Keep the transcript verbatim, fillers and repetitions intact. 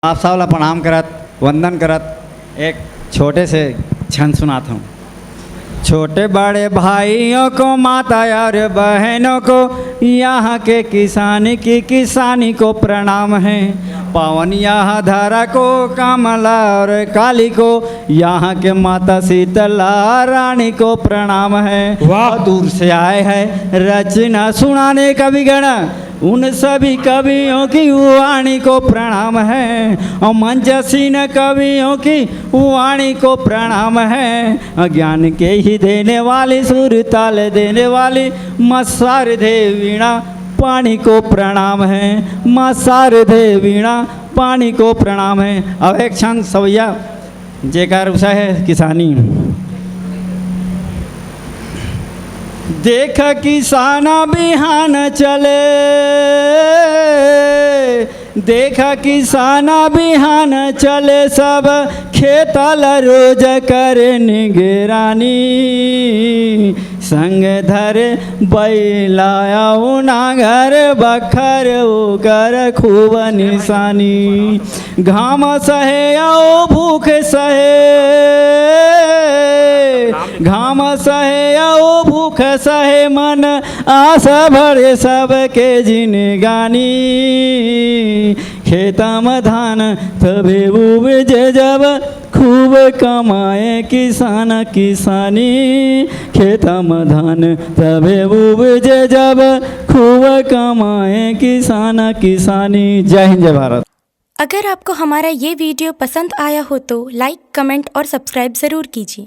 आप सब ला प्रणाम करत, वंदन करत एक छोटे से छंद सुनात हूँ। छोटे बड़े भाइयों को, माता और बहनों को, यहाँ के किसानी की किसानी को प्रणाम है। पावन यहाँ धरा को, कमला और काली को, यहाँ के माता शीतला रानी को प्रणाम है। वाह। और दूर से आए हैं रचना सुनाने कविगण, उन सभी कवियों की वाणी को प्रणाम है। और मंचसीन कवियों की वाणी को प्रणाम है। ज्ञान के ही देने वाली, सुर ताल देने वाली, माँ शारदे वीणा पाणी को प्रणाम है। माँ शारदे वीणा पाणी को प्रणाम है। अब एक छंद सवैया, जेकर विषय है किसानी। देख किसाना बिहान चले, देख किसाना बिहान चले, सब खेत ल रोज करे निगरानी। संग धरे बैला अउ नांगर, बखर ओकर खूब निशानी। घाम सहे अउ भूख सहे, घाम सहे अउ भूख सहे, मन आस भरे सबके जिनगानी। खेत म धान तभे उपजे जब, खूब कमाए किसान किसानी। खेत म धान तभे उपजे जब, खूब कमाए किसान किसानी। जय हिंद, जय भारत। अगर आपको हमारा ये वीडियो पसंद आया हो तो लाइक, कमेंट और सब्सक्राइब ज़रूर कीजिए।